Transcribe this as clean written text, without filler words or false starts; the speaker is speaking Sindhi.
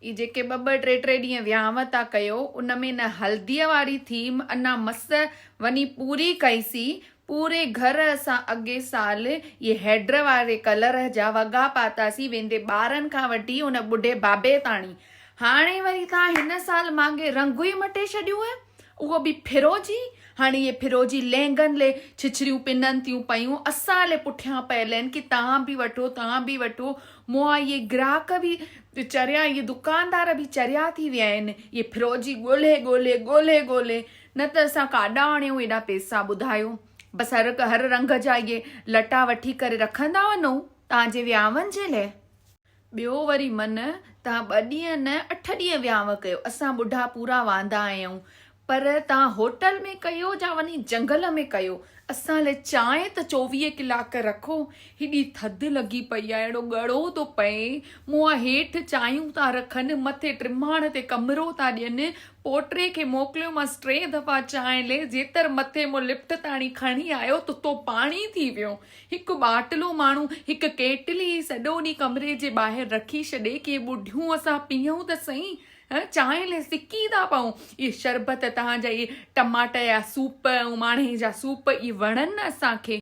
اهي جيڪي ٻه ٻه ٽي ٽي ڏينهن وهانء ٿا ڪيو ان ۾ نه هلديء واري ٿيم انا مس وڃي پوري ڪئي سي. پوري گهر اسان اڳي سال اهي هيڊ واري ڪلر جا وڳا پاتاسين ويندي ٻارن کان وٺي ان ٻڍي بابي تاڻي. هاڻي وري توهان هن سال مانگي رنگ ئي مٽي ڇڏيو اهو به فيروزي. هاڻي اهي فيروزي لهنگن لي ڇڇريون پنن ٿيون پيون اسان لي پٺيان پيل آهن ڪي توهان به وٺو توهان به وٺو. مئا اهي گراهڪ به چريا اهي دڪاندار به چريا ٿي ويا آهن اهي فروزي ڳولهي ڳولهي ڳولهي ڳولهي نه ته اسان ڪاڏان آڻيون ايڏا پيسا ٻڌايو بس هر هر رنگ جا اهي لٽا وٺي ڪري رکندا وڃو توهان جي وياون جي لئه. ٻيو وري من توهان ٻه ڏينهن نه اٺ ڏينهن وياو ڪيو اسان ٻڍا پورا واندا آهيون پر توهان هوٽل ۾ ڪيو يا وڃي جنگل ۾ ڪيو، اسان لاء چانهه ته 24 ڪلاڪ رکو، هيڏي ٿڌ لڳي پئي آهي، اهڙو ڳڙو ٿو پئي، مئا هيٺ چانهيون ٿا رکن، مٿي ٽماڻ تي ڪمرو ٿا ڏين، پوٽري کي موڪليومانس ٽي دفعا چانهه لي، جيتر مٿي مون لفٽ تاڻي کڻي آيو تتو پاڻي ٿي ويو، هڪ ٻاٽلو ماڻهو هڪ ڪيٽلي سڄو ڏينهن ڪمري جي ٻاهر رکي ڇڏي، ڪي ٻڍيون اسان پيئون ته سهي، چانهه لئه سڪي ٿا پئون. اهي شربت توهان جا اهي ٽماٽي جا سوپ ۽ ماڻهي جا سوپ اهي وڻن نه اسان کي.